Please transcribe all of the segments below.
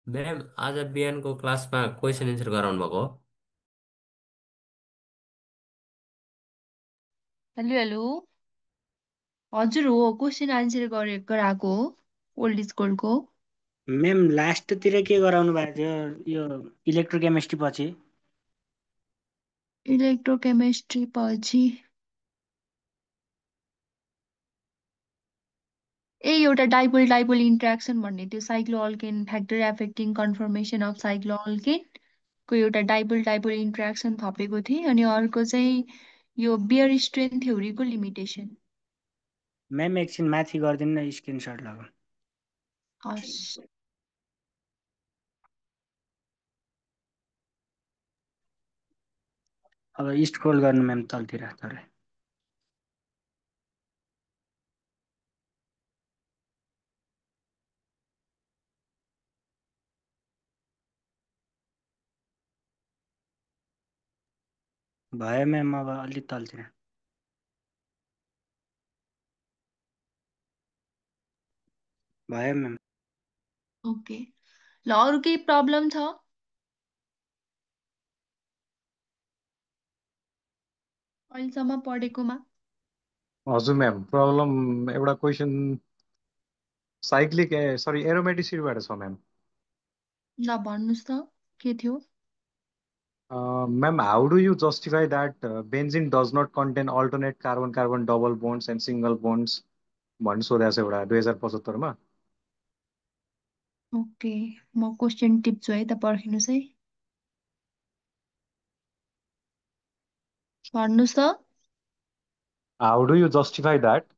Ma'am, आज बिहानको क्लासमा क्वेसन एन्सर गराउनु भएको हो? Hello hello. हजुर हो, क्वेसन आन्सर गराएको हो ओल्ड स्कुलको। म्याम लास्टतिर के गराउनु भएको थियो यो इलेक्ट्रोकेमिस्ट्री पछि? इलेक्ट्रोकेमिस्ट्री पछि एउटा डाइपोल डाइपोल इन्ट्रेक्सन भन्ने थियो, cyclo alkane factor affecting conformation of cyclo अल्केनको एउटा डाइपोल डाइपोल इन्ट्रेक्सन थपेको थिएँ, अनि अर्को चाहिँ यो बियर स्ट्रेन थ्योरीको लिमिटेसन। म्याम एकछिन माथि गरिदिनु न, स्क्रिनसट लगाउँ। हस्। अब स्क्रोल गर्नु म्याम तलतिर थोरै। भयो म्याम, अब अलि तलतिर भयो म्याम। ओके, ल अरू केही प्रब्लम छ? अहिलेसम्म पढेकोमा। हजुर म्याम, प्रब्लम एउटा क्वेसन साइक्लिक सरी एरोमेटिसिटीबाट छ म्याम। ल भन्नुहोस् त, के थियो? Ma'am, how do you justify that benzene does not contain alternate carbon carbon double bonds and single bonds भन्ने सोधेको छ एउटा 2075मा। ओके, म क्वेसन टिप्छु है त, पर्खिनुहोस् है। भन्नुहोस् त। How do you justify that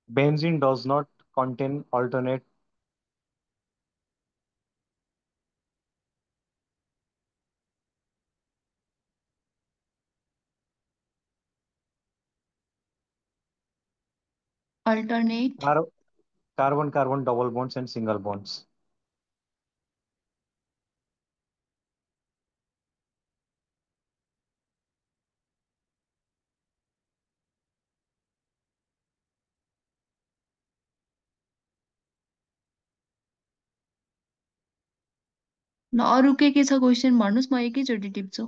benzene does not contain alternate alternate. Carbon carbon double bonds and single bonds. ल अरू के छ क्वेसन भन्नुहोस्, म एकैचोटि टिप्छु।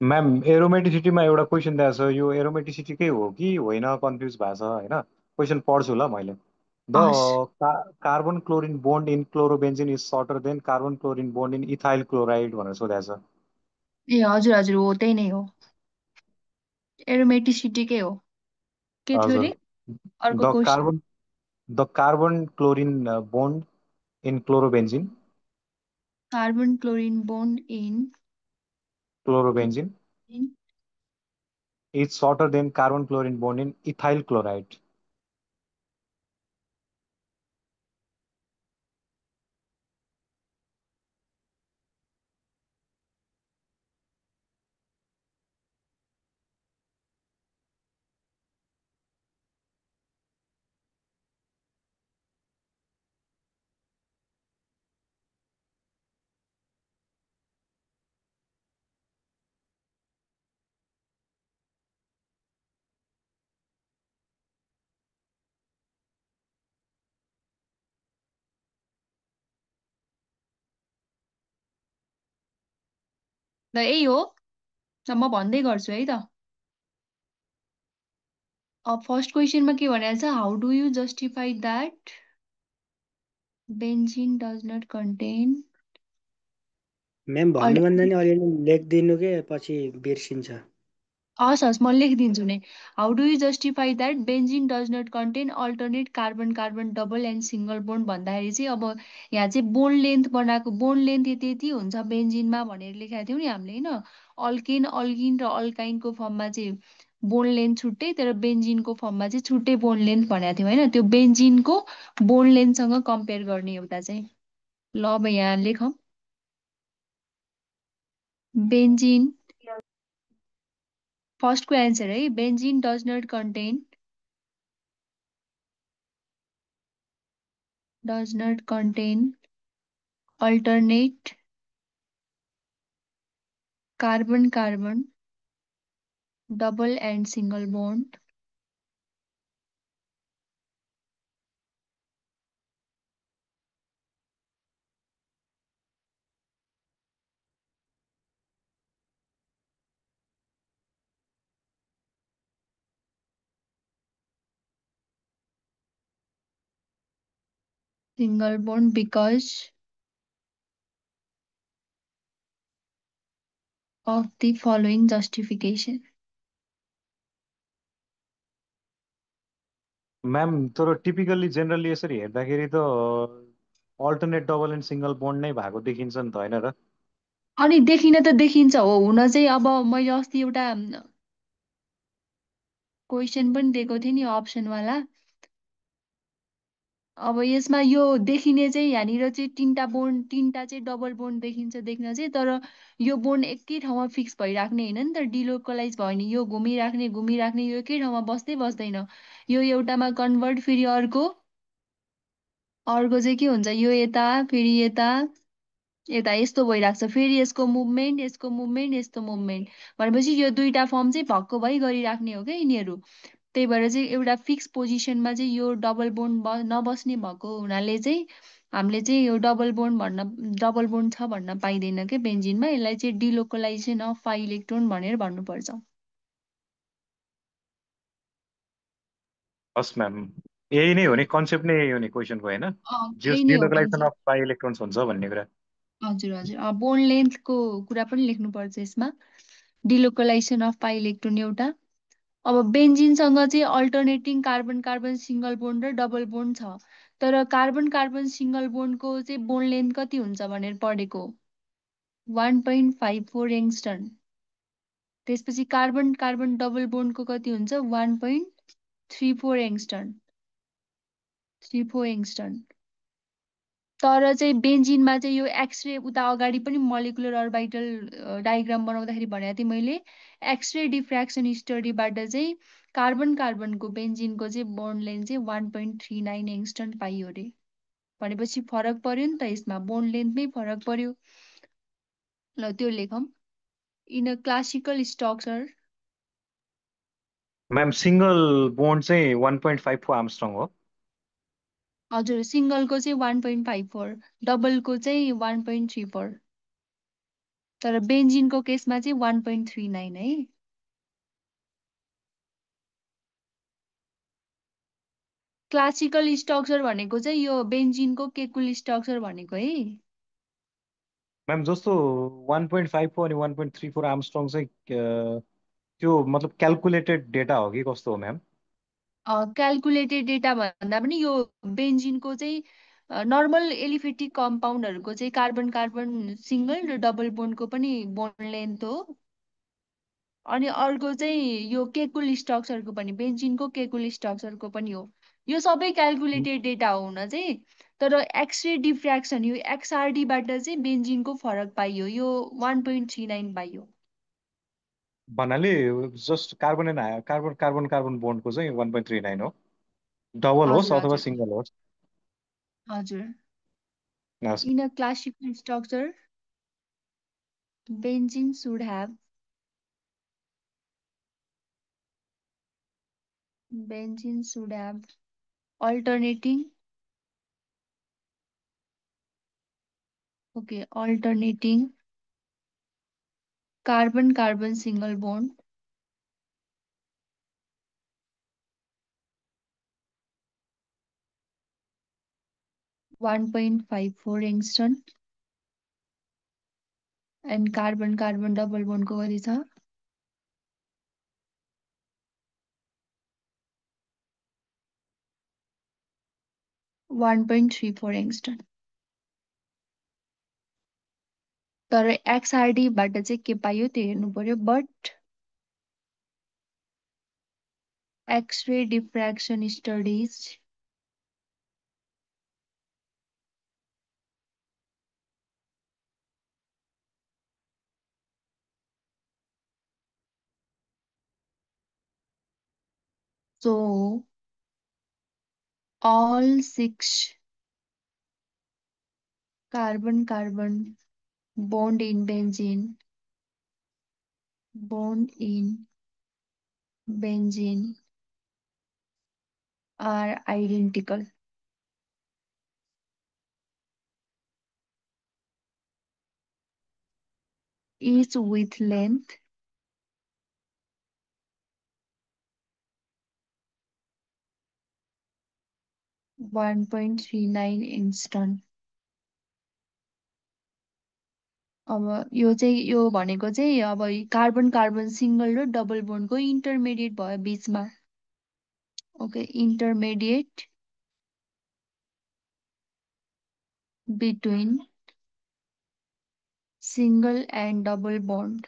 म्याम, एरोमेटिसिटीमा एउटा क्वेसन दिएको छ, यो एरोमेटिसिटीकै हो कि होइन कन्फ्युज भएको छ होइन। क्वेसन पढ्छु ल मैले। द हस्। Carbon chlorine bond in chlorobenzene is shorter than carbon chlorine bond in ethyl chloride भनेर सोधेको छ। ए हजुर हजुर, हो त्यही नै हो, एरोमेटिसिटीकै हो। के थियो हजुर। अरे अर्को the question? Carbon the carbon chlorine bond in chlorobenzene carbon chlorine bond in chlorobenzene is shorter than carbon chlorine bond in ethyl chloride. ल यही हो, ल म भन्दै गर्छु है त। अब फर्स्ट क्वेसनमा के भनेको छ, how do you justify that benzene does not contain. Ma'am भन्नुभन्दा नि अलिअलि लेखिदिनु के, पछि बिर्सिन्छ। हस् हस्, म लेखिदिन्छु नै। How do you justify that benzene does not contain alternate carbon carbon double and single bond भन्दाखेरि चाहिँ अब यहाँ चाहिँ बोन्ड लेन्थ बनाएको, बोन्ड लेन्थ यति यति हुन्छ बेन्जिनमा भनेर लेखाएको थियौँ नि हामीले होइन। अल्केन अल्किन र अल्काइनको फर्ममा चाहिँ बोन्ड लेन्थ छुट्टै, तर बेन्जिनको फर्ममा चाहिँ छुट्टै बोन्ड लेन्थ भनेको थियौँ होइन। त्यो बेन्जिनको बोन्ड लेन्थसँग कम्पेयर गर्ने एउटा चाहिँ। ल अब यहाँ लेखौँ। बेन्जिन फर्स्टको एन्सर है, benzene does not contain alternate carbon carbon double and single bond single bond because of the following justification. Ma'am तर टिपिकल्ली जेनरली यसरी हेर्दाखेरि त alternate double and single bond नै भएको देखिन्छ नि त होइन र? अनि देखिन त देखिन्छ हो, हुन चाहिँ अब मैले अस्ति एउटा क्वेसन पनि दिएको थिएँ नि अप्सनवाला। अब यसमा यो देखिने चाहिँ यहाँनिर चाहिँ तिनवटा चाहिँ डबल बोन्ड देखिन्छ देख्न चाहिँ, तर यो बोन्ड एकै ठाउँमा फिक्स भइराख्ने होइन नि त, डिलोकलाइज भयो भने यो घुमिराख्ने यो एकै ठाउँमा बस्दैन। यो एउटामा कन्भर्ट, फेरि अर्को चाहिँ के हुन्छ, यो यता फेरि यता यता यस्तो भइरहेको छ, फेरि यसको मुभमेन्ट यस्तो मुभमेन्ट भनेपछि यो दुईटा फर्म चाहिँ भक्क भइ गरिराख्ने हो क्या यिनीहरू। त्यही भएर चाहिँ एउटा फिक्स पोजिसनमा चाहिँ यो डबल बोन्ड नबस्ने भएको हुनाले चाहिँ हामीले चाहिँ यो डबल बोन्ड छ भन्न पाइँदैन क्या बेन्जिनमा। यसलाई चाहिँ डिलोकलाइजेसन अफ पाइ इलेक्ट्रोन भनेर भन्नुपर्छ। हस् म्याम, यही नै हो नि कन्सेप्ट, नै यही हो नि क्वेसनको होइन? यही जस्ट नै हो delocalisation concept. Of pie electrons हुन्छ भन्ने कुरा। हजुर बोन्ड लेन्थको कुरा पनि लेख्नुपर्छ यसमा, डिलोकलाइजेसन अफ पाइ इलेक्ट्रोन एउटा। अब बेन्जिनसँग चाहिँ alternating carbon carbon single bond र डबल बोन्ड छ, तर कार्बन कार्बन सिङ्गल बोन्डको चाहिँ बोन्ड लेन्थ कति हुन्छ भनेर पढेको 1.54 एङ्स्टन। त्यसपछि कार्बन कार्बन डबल बोन्डको कति हुन्छ 1.34 एङ्स्टन, 34 एङ्स्टन। तर चाहिँ बेन्जिनमा चाहिँ यो एक्सरे उता अगाडि पनि मलिकुलर अर्बिटल डायग्राम बनाउँदाखेरि भनेको थिएँ मैले, एक्सरे डिफ्र्याक्सन स्टडीबाट चाहिँ कार्बन कार्बनको बेन्जिनको चाहिँ बोन्ड लेन्थ चाहिँ 1.39 एङ्स्टन पाइयो अरे। भनेपछि फरक पर्यो नि त, यसमा बोन्ड लेन्थमै फरक पर्यो। ल त्यो लेखौँ, in a classical structure. Ma'am single bond चाहिँ 1.54 आर्मस्ट्रङ हो। हजुर, सिङ्गलको चाहिँ 1.54, डबलको चाहिँ 1.34, तर बेन्जिनको केसमा चाहिँ 1.39 है। क्लासिकल स्ट्रक्चर भनेको चाहिँ यो बेन्जिनको केकुल स्ट्रक्चर भनेको है। म्याम जस्तो 1.54 अनि 1.34 आर्मस्ट्रङ चाहिँ त्यो मतलब क्यालकुलेटेड डेटा हो कि कस्तो हो म्याम? क्यालकुलेटेड डेटा भन्दा पनि यो बेन्जिनको चाहिँ नर्मल एलिफेटिक कम्पाउन्डहरूको चाहिँ कार्बन कार्बन सिङ्गल र डबल बोन्डको पनि बोन्ड लेन्थ हो। अनि अर्को चाहिँ यो केकुल स्ट्रक्चरको पनि, बेन्जिनको केकुल स्ट्रक्चरको पनि हो। यो सबै क्यालकुलेटेड डेटा हो हुन चाहिँ, तर एक्सरे डिफ्र्याक्सन यो एक्सआरडीबाट चाहिँ बेन्जिनको फरक पाइयो, यो 1.39 पाइयो। भन्नाले जस्ट कार्बन कार्बन कार्बन बोन्डको चाहिँ 1.39 हो, डबल होस् हजुर अथवा हजुर सिङ्गल होस्। हजुर। हस्। In a classical structure benzene should have benzene should have alternating alternating carbon carbon single bond 1.54 एङ्स्टन and carbon carbon double bond को कति छ 1.34 एङ्स्टन। तर XRD बाट चाहिँ के पाइयो त्यो हेर्नु पर्यो, but X ray diffraction studies So all six carbon-carbon bond in benzene are identical, each with length 1.39 angstrom. अब यो भनेको चाहिँ अब कार्बन कार्बन सिंगल र डबल बोन्डको इन्टरमिडिएट भयो बिचमा. Okay, intermediate between single and double bond.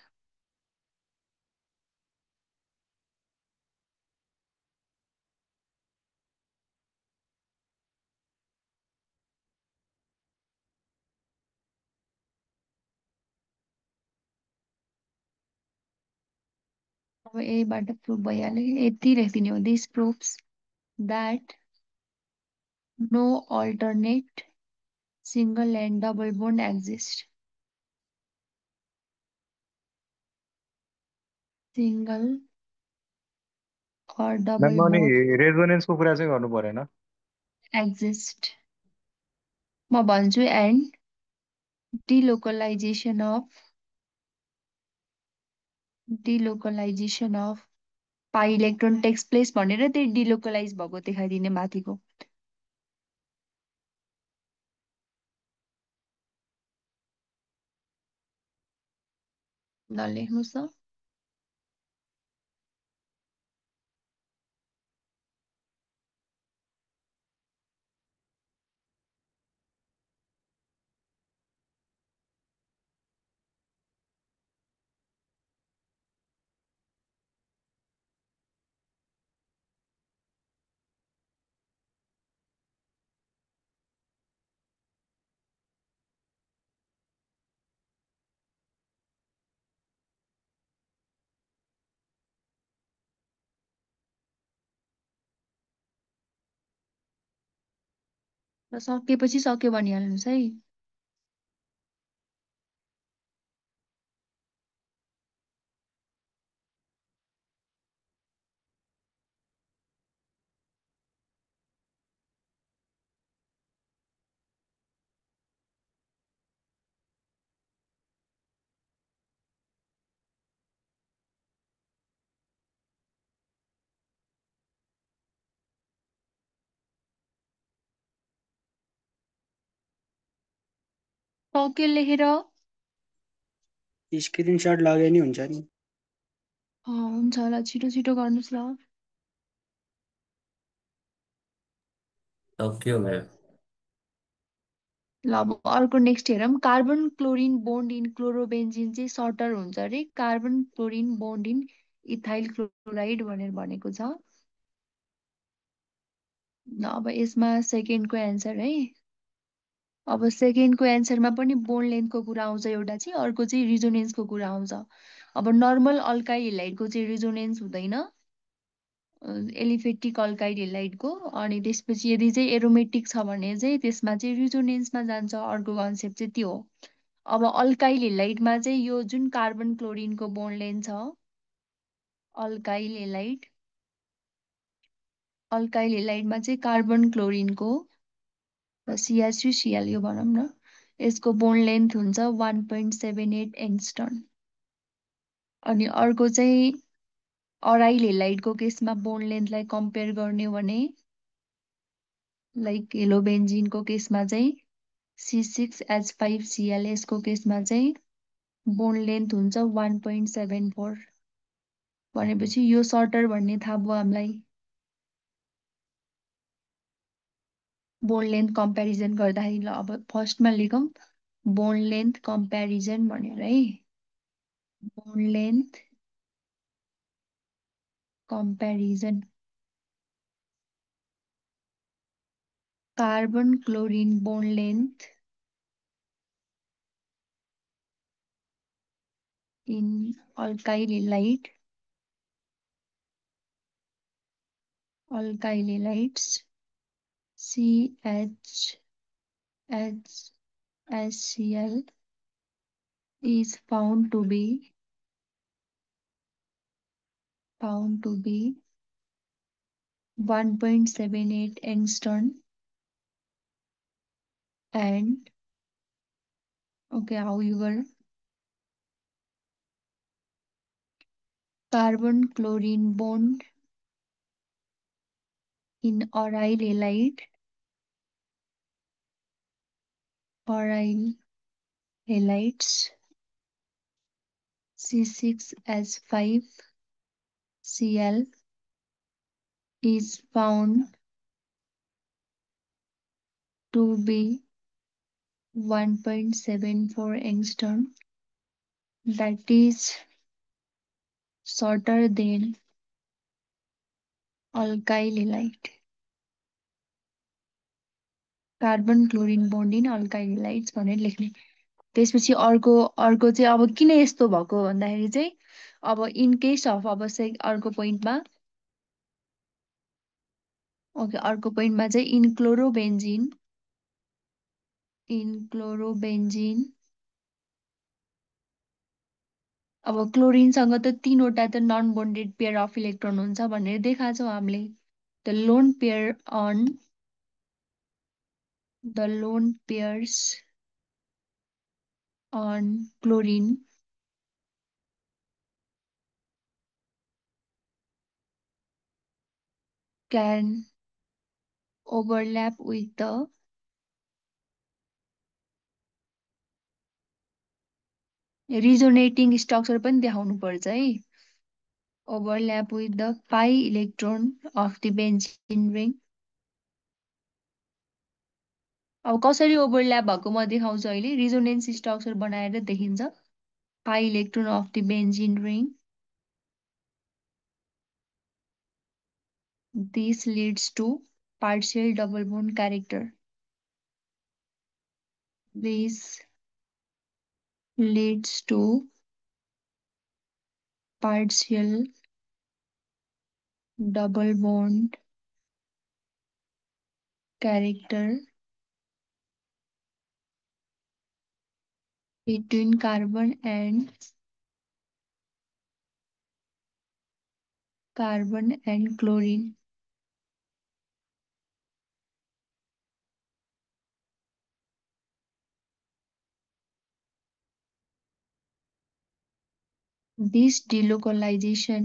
अब यहीबाट प्रुभ भइहाल्यो. यति लेखिदिने हो. This proves that no alternate single and double bond exist. Single or ma'am double अनि bond रेजोनेन्सको कुरा चाहिँ गर्नु परेन? exist. म भन्छु and delocalization of pi electron takes place भनेर त्यही delocalize भएको देखाइदिने माथिको. नलेख्नुहोस् त. र सकेपछि सक्यो भनिहाल्नुहोस् है. सक्यो लेखेर स्क्रिनसट लगे नि हुन्छ नि. हुन्छ ल, छिटो छिटो गर्नुहोस् ल. सक्यो म्याम. ल अब अर्को नेक्स्ट हेरौँ. कार्बन क्लोरिन बोन्ड इन क्लोरोबेन्जिन चाहिँ सर्टर हुन्छ अरे. Carbon chlorine bond in ethyl chloride भनेर भनेको छ. ल अब यसमा सेकेन्डको एन्सर है. अब सेकेन्डको एन्सरमा पनि बोन्ड लेन्थको कुरा आउँछ एउटा चाहिँ, अर्को चाहिँ रिजोनेन्सको कुरा आउँछ. अब नर्मल अल्काइल हेलाइडको चाहिँ रिजोनेन्स हुँदैन, एलिफेटिक अल्काइल हेलाइडको. अनि त्यसपछि यदि चाहिँ एरोमेटिक छ भने चाहिँ त्यसमा चाहिँ रिजोनेन्समा जान्छ. अर्को कन्सेप्ट चाहिँ त्यो हो. अब अल्काइल हेलाइडमा चाहिँ यो जुन कार्बन क्लोरिनको बोन्ड लेन्थ छ, अल्काइल हेलाइड हेलाइडमा चाहिँ कार्बन क्लोरिनको CH3Cl यो भनौँ न, यसको बोन्ड लेन्थ हुन्छ 1.78 एङ्स्ट्रम. अनि अर्को चाहिँ अराइल हेलाइडको केसमा बोन्ड लेन्थलाई कम्पेयर गर्ने हो भने लाइक हेलोबेन्जिनको केसमा चाहिँ C6H5Cl, यसको केसमा चाहिँ बोन्ड लेन्थ हुन्छ 1.74. भनेपछि यो सर्टर भन्ने थाहा भयो हामीलाई. बोन्ड लेन्थ कम्पेरिजन गर्दाखेरि. ल अब फर्स्टमा लेखौँ बोन्ड लेन्थ कम्पेरिजन भनेर है. Bond length comparison. Carbon chlorine bond length in alkyl halide alkyl halides CHHCl is found to be 1.78 angstrom and okay, however, carbon chlorine bond in aryl halides C6H5Cl is found to be 1.74 angstrom, that is shorter than alkyl halide. Carbon chlorine bond in alkyl halides भनेर लेख्ने। त्यसपछि अर्को अर्को चाहिँ अब किन यस्तो भएको भन्दाखेरि चाहिँ अब इन केस अफ अब अर्को पोइन्टमा चाहिँ इनक्लोरोबेन्जिन अब क्लोरिनसँग त 3वटा त non bonded pair of electron हुन्छ भनेर देखाएको छौँ हामीले। The lone pairs on chlorine can overlap with the resonating structure पनि देखाउनु पर्छ है। overlap with the pi electron of the benzene ring। अब कसरी ओभरल्याप भएको म देखाउँछु अहिले। रिजोनेन्स स्ट्रक्चर बनाएर देखिन्छ pi electron of the benzene ring। This leads to partial double bond character। This leads to partial double bond character between carbon and chlorine। This delocalization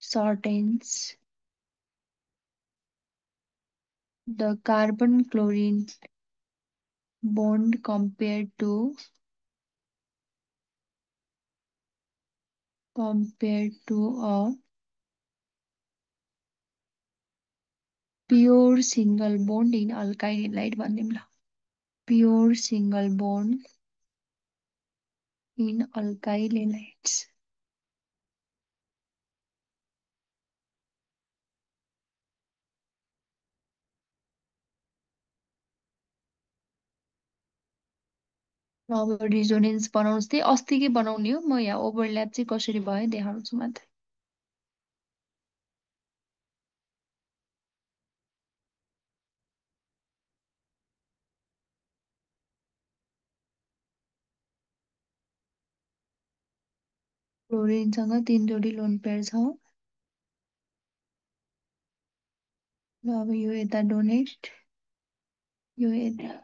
shortens the carbon chlorine bond compared to a pure single bond in alkyl halide भनिदिउँ ल। Pure single bond in alkyl halides। अब रिजोनेन्स बनाउनुहोस् त्यही अस्तिकै बनाउने हो। म यहाँ overlap चाहिँ कसरी भयो देखाउँछु मात्रै। क्लोरिनसँग 3 जोडी लोन पेयर छ। ल अब यो यता डोनेट, यो यता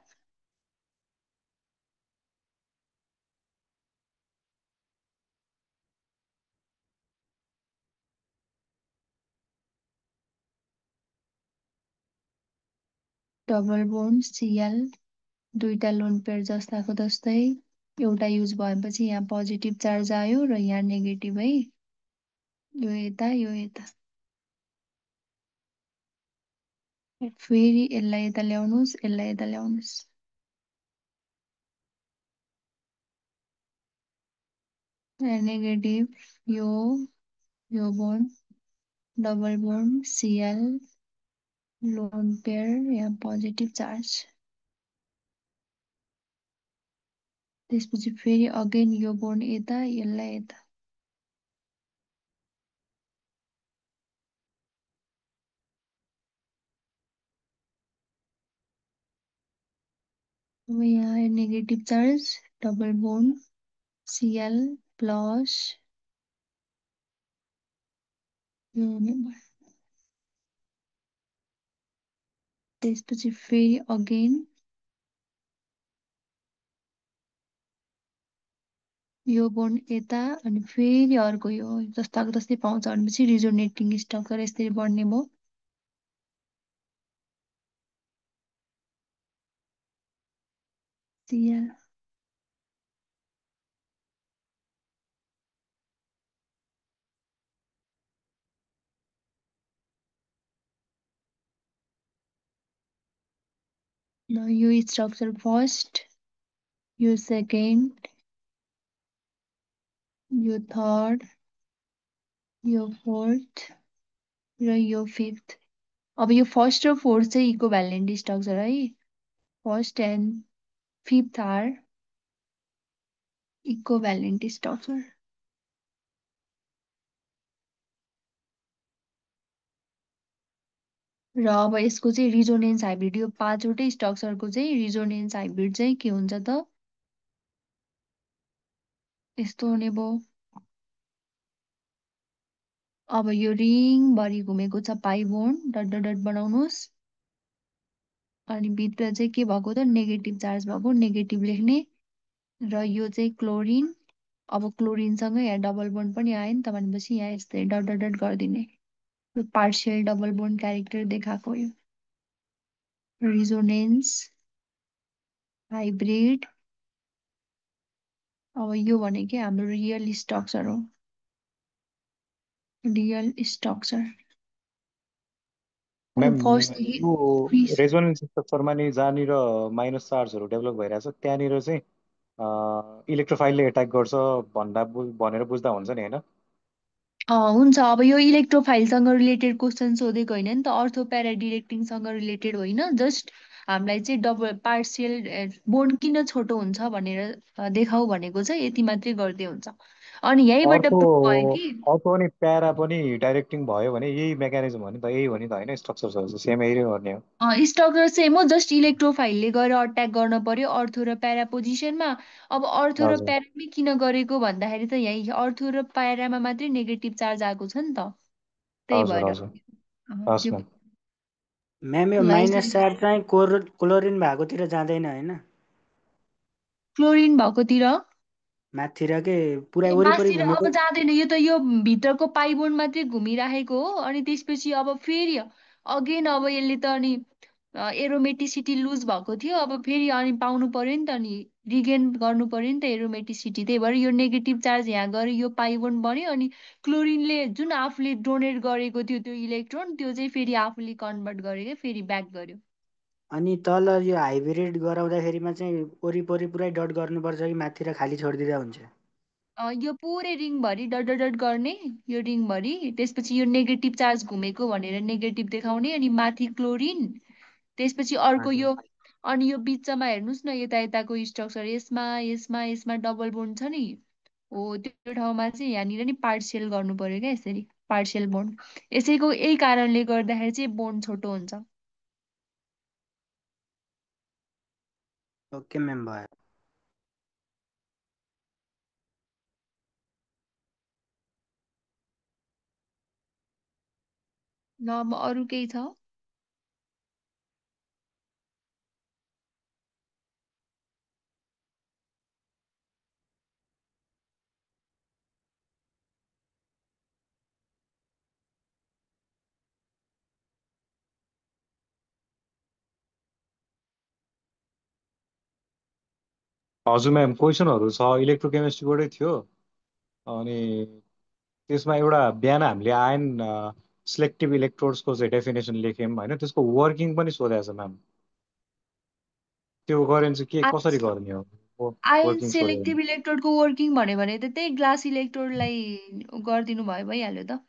डबल बोन्ड Cl, 2टा लोन पेयर जस्ताको जस्तै एउटा युज भएपछि यहाँ पोजिटिभ चार्ज आयो र यहाँ नेगेटिभ है। यो यता फेरि यसलाई यता ल्याउनुहोस्, यसलाई यता ल्याउनुहोस्। नेगेटिभ यो bond double bond Cl lone pair यहाँ पोजिटिभ चार्ज। त्यसपछि फेरि अगेन यो बोन्ड यता यसलाई यता। अब यहाँ negative charge double bond Cl plus यो हुने भयो। त्यसपछि फेरि अगेन यो बोन्ड यता अनि फेरि अर्को यो जस्ताको तस्तै पाउँछ भनेपछि रिजोनेटिङ स्ट्रक्चर यसरी बढ्ने भयो। Cl ल यो स्ट्रक्चर फर्स्ट, यो सेकेन्ड, यो थर्ड, यो फोर्थ र यो फिफ्थ। अब यो फर्स्ट र फोर्थ चाहिँ इकोभ्यालेन्ट स्ट्रक्चर है। First and fifth are equivalent structure. र अब यसको चाहिँ रिजोनेन्स हाइब्रिड, यो पाँचवटै स्ट्रक्चरको चाहिँ रिजोनेन्स हाइब्रिड चाहिँ के हुन्छ त यस्तो हुने भयो। अब यो रिङभरि घुमेको छ पाइ बोन्ड डट डट डट बनाउनुहोस्। अनि भित्र चाहिँ के भएको त नेगेटिभ चार्ज भएको, नेगेटिभ लेख्ने। र यो चाहिँ क्लोरिन। अब क्लोरिनसँगै यहाँ डबल बोन्ड पनि आयो नि त भनेपछि यहाँ यस्तै डट डट डट गरिदिने। यो पार्सियल डबल बोन्ड क्यारेक्टर देखाएको यो रिजोनेन्स हाइब्रिड। अब यो भनेकै हाम्रो रियल स्ट्रक्चर हो, रियल स्ट्रक्चर। म्याम फर्स्टदेखि यो फ्री रेजोनेन्स स्ट्रक्चरमा नि जहाँनिर माइनस चार्जहरू डेभलप भइरहेछ त्यहाँनिर चाहिँ इलेक्ट्रोफाइलले एट्याक गर्छ भनेर बुझ्दा हुन्छ नि होइन? हुन्छ। अब यो इलेक्ट्रोफाइलसँग रिलेटेड क्वेसन सोधेको होइन नि त, अर्थो प्यारा डिरेक्टिङसँग रिलेटेड होइन। जस्ट हामीलाई चाहिँ डबल पार्सियल बोन्ड किन छोटो हुन्छ भनेर देखाऊ भनेको छ, यति मात्रै गर्दै हुन्छ। अनि यहीँबाट अर्को प्रुभ भयो कि अर्को अनि प्यारा पनि डाइरेक्टिङ भयो भने यही मेकानिजम हो नि त, यही हो नि त होइन? स्ट्रक्चर सेम यही गर्ने हो। स्ट्रक्चर सेम हो, जस्ट इलेक्ट्रोफाइलले गएर अट्याक गर्न पर्यो अर्थो र प्यारा पोजिसनमा। अब अर्थो र हजुर प्यारामै किन गरेको भन्दाखेरि त यही अर्थो र प्यारामा मात्रै नेगेटिभ चार्ज आएको छ नि त, त्यही हजुर भएर हजुर हस् त्यो। म्याम। म्याम यो ल माइनस यसरी चार्ज चाहिँ क्लोरिन भएकोतिर जाँदैन होइन? क्लोरिन भएकोतिर माथितिर के पुरा ए वरिपरि मासतिर अब घुमेको। जाँदैन, यो त यो भित्रको पाइबोन्ड मात्रै घुमिराखेको हो। अनि त्यसपछि अब फेरि अगेन अब यसले त अनि एरोमेटिसिटी लुज भएको थियो, अब फेरि अनि पाउनु पर्यो नि त, अनि रिगेन गर्नु पर्यो नि त एरोमेटिसिटी। त्यही भएर यो नेगेटिभ चार्ज यहाँ गऱ्यो, यो पाइबोन्ड बन्यो। अनि क्लोरिनले जुन आफूले डोनेट गरेको थियो त्यो इलेक्ट्रोन, त्यो चाहिँ फेरि आफूले कन्भर्ट गर्यो क्या, फेरि ब्याक गर्यो। अनि तल यो हाइब्रिड गराउँदाखेरिमा चाहिँ वरिपरि पुरै डट गर्नुपर्छ कि माथितिर खाली छोडिदिँदा हुन्छ? यो पुरै रिङभरि डट डट डट गर्ने, यो रिङभरि। त्यसपछि यो नेगेटिभ चार्ज घुमेको भनेर नेगेटिभ देखाउने, अनि माथि क्लोरिन। त्यसपछि अर्को हजुर। यो, अनि यो बिचमा हेर्नुहोस् न यता यताको स्ट्रक्चर, यसमा यसमा यसमा डबल बोन्ड छ नि, हो त्यो ठाउँमा चाहिँ यहाँनिर नि पार्सियल गर्नु पर्यो क्या, यसरी पार्सियल बोन्ड। यसैको यही कारणले गर्दाखेरि चाहिँ बोन्ड छोटो हुन्छ। ओके म्याम भयो। ल अब अरू केही छ? हजुर म्याम क्वेसनहरू छ, इलेक्ट्रोकेमिस्ट्रीबाटै थियो। अनि त्यसमा एउटा बिहान हामीले आयन सिलेक्टिभ इलेक्ट्रोड्सको चाहिँ डेफिनेसन लेख्यौँ होइन, त्यसको वर्किङ पनि सोधेको छ म्याम। त्यो गऱ्यो भने चाहिँ के कसरी गर्ने हो? आयन वर्किङ सोध्यो भने। सेलेक्टिभ इलेक्ट्रोडको वर्किङ भन्यो भने त त्यही ग्लास इलेक्ट्रोडलाई गरिदिनु भयो भइहाल्यो त।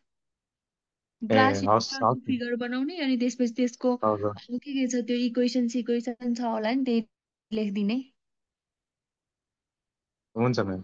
ए ग्लास हस् इलेक्ट्रोडको हस् फिगर बनाउने, अनि त्यसपछि त्यसको हजुर अब के छ, त्यो इक्वेसन सिक्वेसन छ होला नि, त्यही लेखिदिने। हुन्छ म्याम।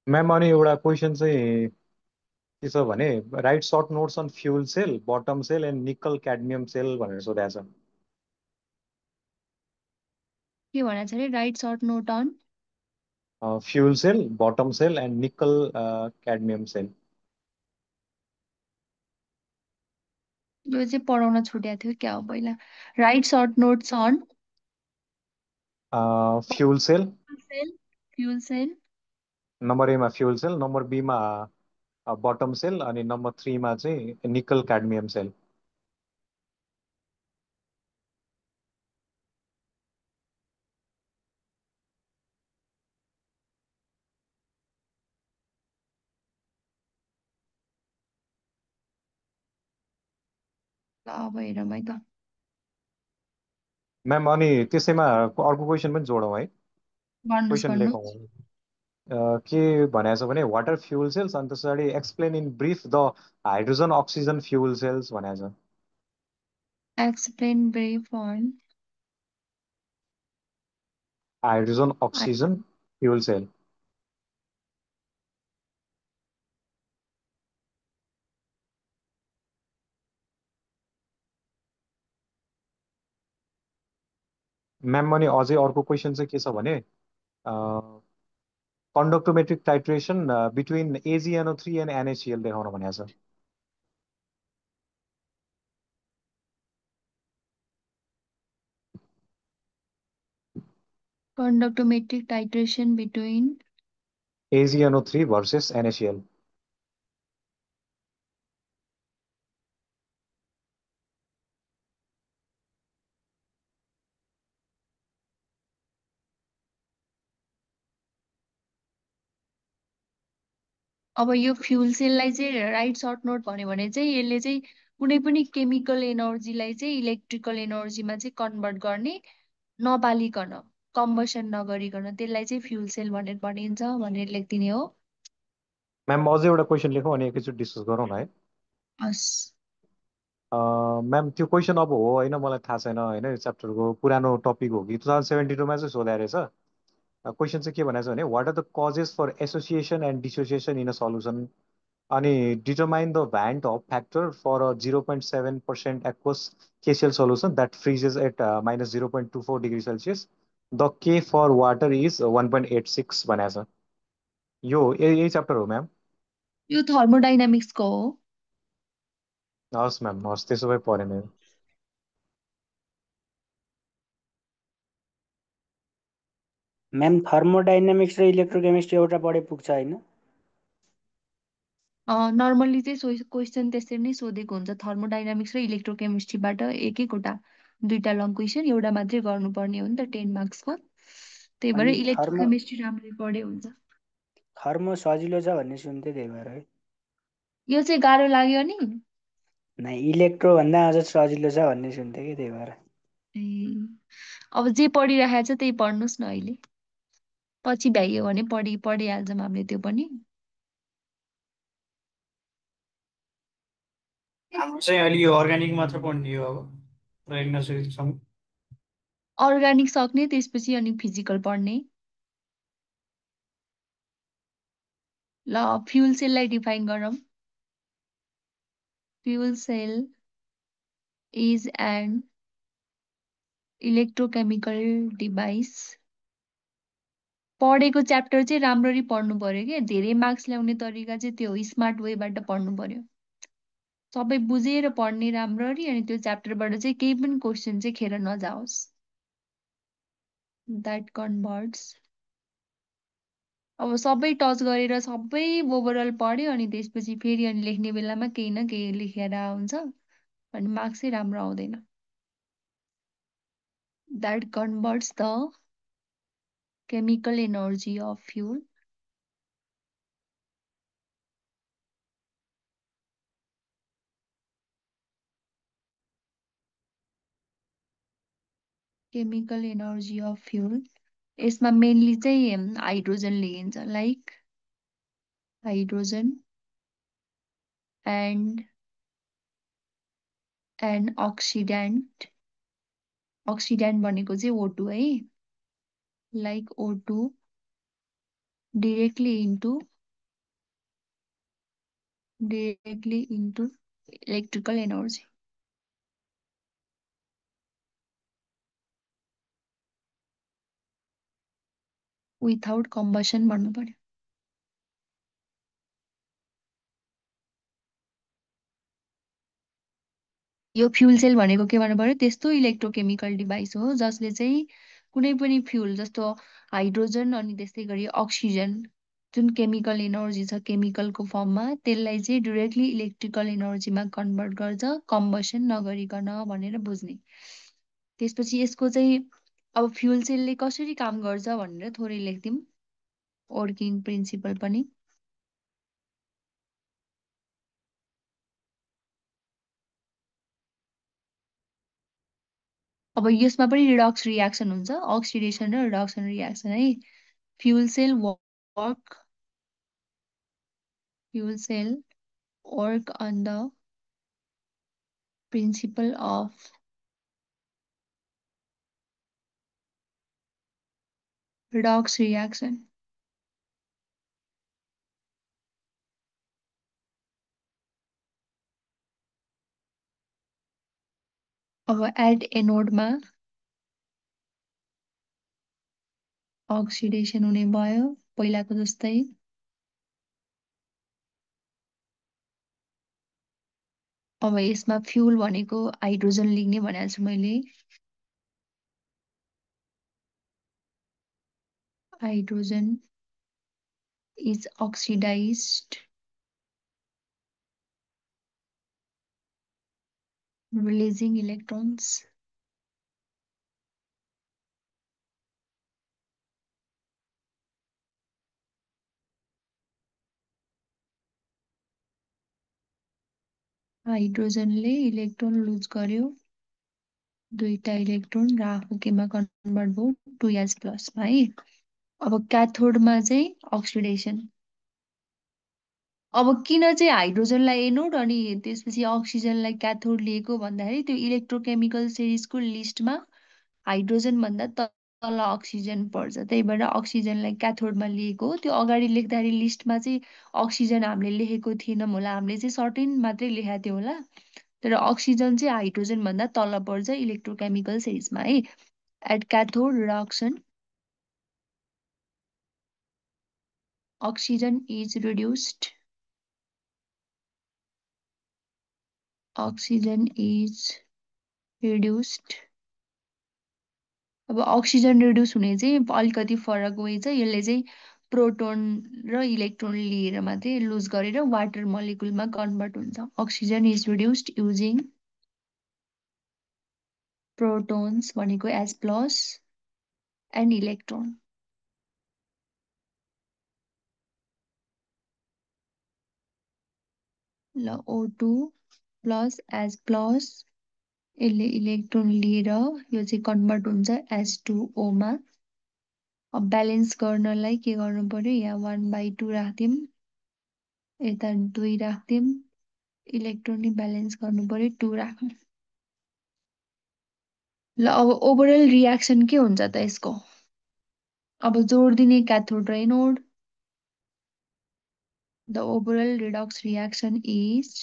म्याम अनि एउटा क्वेसन चाहिँ के छ भने write short notes on fuel cell button cell and nickel cadmium sale भनेर सोधेको छ। के भनेको छ अरे write short note on fuel cell button cell and nickel cadmium sale. यो चाहिँ पढाउन छुट्याएको थियो क्या हो पहिला। Write short notes on fuel cell cell fuel cell number एमा फ्युल सेल, नम्बर बीमा बटम सेल अनि नम्बर थ्रीमा चाहिँ निकल क्याडमियम सेल। ल अब हेरौँ है त। म्याम अनि त्यसैमा अर्को क्वेसन पनि जोडौँ है, गर्नुहोस् क्वेसन लेखौँ। गर्नुहोस्। के भनेको छ भने वाटर फ्युल सेल्स अनि त्यस पछाडि explain in brief the hydrogen oxygen fuel cells भनेको छ। Explain brief on hydrogen oxygen fuel cell. Ma'am अनि अझै अर्को क्वेसन चाहिँ के छ भने conductometric titration between AgNO3 and NaCl देखाउन भनेको छ। conductometric titration between AgNO3 versus NaCl। अब यो फ्युल सेललाई चाहिँ राइट सर्ट नोट भन्यो भने चाहिँ यसले चाहिँ कुनै पनि केमिकल एनर्जीलाई चाहिँ इलेक्ट्रिकल एनर्जीमा चाहिँ कन्भर्ट गर्ने नपालिकन कम्बसन नगरिकन त्यसलाई चाहिँ फ्युल सेल भनेर भनिन्छ भनेर लेखिदिने हो। म्याम अझै एउटा क्वेसन लेखौँ अनि एकैचोटि डिस्कस गरौँ न है। हस्। म्याम त्यो क्वेसन अब हो होइन मलाई थाहा छैन होइन, यो च्याप्टरको पुरानो टपिक हो कि 2072मा चाहिँ सोधा रहेछ। क्वेसन चाहिँ के भनेको छ भने what are the causes for association and dissociation in a solution अनि determine the van't of factor for a 0.7% aqueous KCl solution that freezes at -0.24 degree Celsius the K for water is 1.86 भनेको छ। यो यही chapter हो ma'am. यो थर्मोडाइनामिक्सको हो। हस् ma'am, हस् त्यसो भए परेन यो। म्याम थर्मोडाइनामिक्स र इलेक्ट्रोकेमिस्ट्री एउटा पढे पुग्छ होइन? नर्मल्ली चाहिँ क्वेसन त्यसरी नै सोधेको हुन्छ थर्मोडाइनामिक्स र इलेक्ट्रोकेमिस्ट्रीबाट एक एकवटा दुईटा लङ क्वेसन एउटा मात्रै गर्नुपर्ने हो नि त 10 मार्क्सको। त्यही भएर अनि इलेक्ट्रोकेमिस्ट्री राम्ररी पढे हुन्छ। थर्मो सजिलो छ भन्ने सुन्थेँ त्यही भएर है। यो चाहिँ गाह्रो लाग्यो नि। नै इलेक्ट्रो भन्दा अझ सजिलो छ भन्ने सुन्थेँ कि त्यही भएर। ए अब जे पढिरहेको छ त्यही पढ्नुहोस् न अहिले, पछि भ्याइयो भने पढिहाल्छौँ हामीले त्यो पनि। हाम्रो चाहिँ अहिले यो अर्ग्यानिक मात्र पढ्ने हो अब प्रयोग नसकेसम्म। अर्ग्यानिक सक्ने त्यसपछि अनि फिजिकल पढ्ने। ल फ्युल सेललाई डिफाइन गरौँ। Fuel cell is an electrochemical device. पढेको च्याप्टर चाहिँ राम्ररी पढ्नु पर्यो कि धेरै मार्क्स ल्याउने तरिका चाहिँ त्यो स्मार्ट वेबाट पढ्नु पर्यो। सबै बुझेर पढ्ने राम्ररी, अनि त्यो च्याप्टरबाट चाहिँ केही पनि क्वेसन चाहिँ खेर नजाओस्। That converts. अब सबै टच गरेर सबै ओभरअल पढ्यो अनि त्यसपछि फेरि अनि लेख्ने बेलामा केही न केही लेखेर हुन्छ अनि मार्क्स चाहिँ राम्रो आउँदैन। That converts the chemical energy of fuel chemical energy of fuel। यसमा मेनली चाहिँ हाइड्रोजन लिइन्छ, like hydrogen and an oxidant. Oxidant भनेको चाहिँ O2 है, like O2 directly into electrical energy। Without combustion भन्नु पर्यो। यो फ्युल सेल भनेको के भन्नु पर्यो, त्यस्तो इलेक्ट्रोकेमिकल डिभाइस हो जसले चाहिँ कुनै पनि फ्युल जस्तो हाइड्रोजन अनि त्यस्तै गरी अक्सिजन जुन केमिकल एनर्जी छ केमिकलको फर्ममा, त्यसलाई चाहिँ डिरेक्टली इलेक्ट्रिकल एनर्जीमा कन्भर्ट गर्छ कम्बसन नगरिकन भनेर बुझ्ने। त्यसपछि यसको चाहिँ अब फ्युल सेलले कसरी काम गर्छ भनेर थोरै लेख्दिउँ, वर्किङ प्रिन्सिपल पनि। अब यसमा पनि रिडक्स रियाक्सन हुन्छ, अक्सिडेसन र रिडक्सन रियाक्सन है। Fuel cell work fuel cell work on the principle of redox reaction। अब एट एनोडमा अक्सिडेसन हुने भयो पहिलाको जस्तै। अब यसमा फ्युल भनेको हाइड्रोजन लिने भनेको छु मैले, hydrogen is oxidised releasing electrons। हाइड्रोजनले इलेक्ट्रोन लुज गर्यो, दुईटा इलेक्ट्रोन र आफू केमा कन्भर्ट भयो 2s+ मा है। अब क्याथोडमा चाहिँ अक्सिडेसन। अब किन चाहिँ हाइड्रोजनलाई एनोड अनि त्यसपछि अक्सिजनलाई क्याथोड लिएको भन्दाखेरि त्यो इलेक्ट्रोकेमिकल सिरिजको लिस्टमा हाइड्रोजन भन्दा तल अक्सिजन पर्छ, त्यही भएर अक्सिजनलाई क्याथोडमा लिएको हो। त्यो अगाडि लेख्दाखेरि लिस्टमा चाहिँ अक्सिजन हामीले लेखेको थिएनौँ होला, हामीले चाहिँ सर्टेन मात्रै लेखेको थियो होला, तर अक्सिजन चाहिँ हाइड्रोजन भन्दा तल पर्छ इलेक्ट्रोकेमिकल सिरिजमा है। At cathode reduction oxygen is reduced, oxygen is reduced। अब अक्सिजन रिड्युस हुने चाहिँ अलिकति फरक way छ, यसले चाहिँ प्रोटोन र इलेक्ट्रोन लिएर मात्रै लुज गरेर वाटर मलिकुलमा कन्भर्ट हुन्छ। Oxygen is reduced using protons भनेको H+ एन्ड इलेक्ट्रोन। ल O2 + H+, यसले इलेक्ट्रोन लिएर यो चाहिँ कन्भर्ट हुन्छ H2O मा। अब ब्यालेन्स गर्नलाई के गर्नु पर्यो, यहाँ 1/2 राख्दिउँ, यता 2 राख्दिउँ, इलेक्ट्रोन नि ब्यालेन्स गर्नु पर्यो 2 राख्नु। ल अब ओभरअल रियाक्सन के हुन्छ त यसको, अब जोडिदिने क्याथोड र anode. The overall Redux reaction is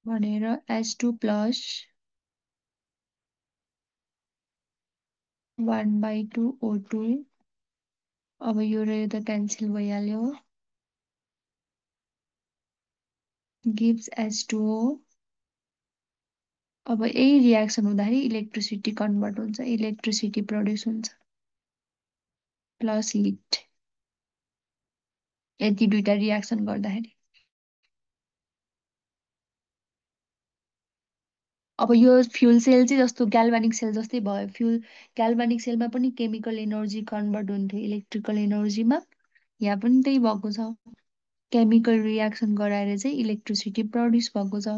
भनेर H2+ 1/2 O2 अब यो र यो त क्यान्सल भइहाल्यो गिभ्स H2O अब यही रियाक्सन हुँदाखेरि इलेक्ट्रिसिटी कन्भर्ट हुन्छ इलेक्ट्रिसिटी प्रड्युस हुन्छ प्लस हिट यति दुईटा रियाक्सन गर्दाखेरि अब यो फ्युल सेल चाहिँ जस्तो ग्याल्भानिक सेल जस्तै भयो फ्युल ग्याल्भानिक सेलमा पनि केमिकल एनर्जी कन्भर्ट हुन्थ्यो इलेक्ट्रिकल एनर्जीमा यहाँ पनि त्यही भएको छ केमिकल रियाक्सन गराएर चाहिँ इलेक्ट्रिसिटी प्रड्युस भएको छ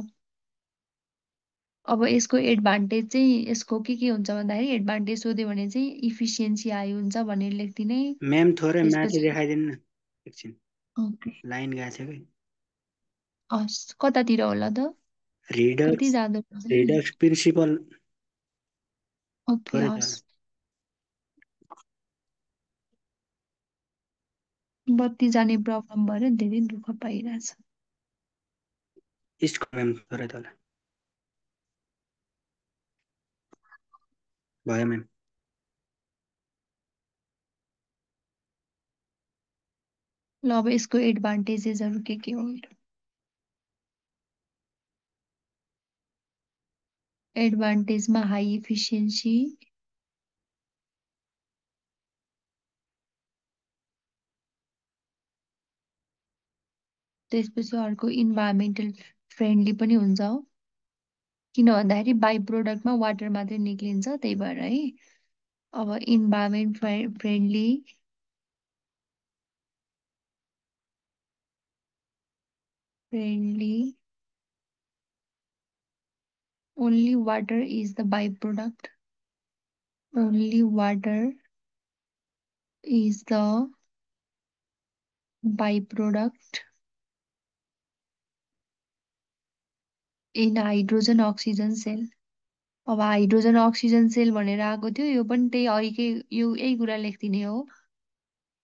अब यसको एडभान्टेज चाहिँ यसको के हुन्छ भन्दाखेरि एडभान्टेज सोध्यो भने चाहिँ इफिसियन्सी हाई हुन्छ भनेर लेख्दिने म्याम थोरै माथि त्यसपछि देखाइदिनु न एकछिन ओके लाइन गएको थियो कि हस् कतातिर होला त कति रिडक्स जाँदो रिडक्स प्रिन्सिपल ओके थोरै हस् तल बत्ती जाने प्रब्लम भएर धेरै दुःख पाइरहेछ इस्टको म्याम थोरै तल भयो म्याम ल अब यसको एडभान्टेजेसहरू के हो एडभान्टेजमा हाई इफिसियन्सी त्यसपछि अर्को इन्भाइरोमेन्टल फ्रेन्डली पनि हुन्छ किन भन्दाखेरि बाई प्रोडक्टमा वाटर मात्रै निक्लिन्छ त्यही भएर है अब environment friendly friendly only water is the byproduct only water is the byproduct in hydrogen oxygen cell अब हाइड्रोजन अक्सिजन सेल भनेर आएको थियो यो पनि त्यही अरूकै यो यही कुरा लेख्दिने हो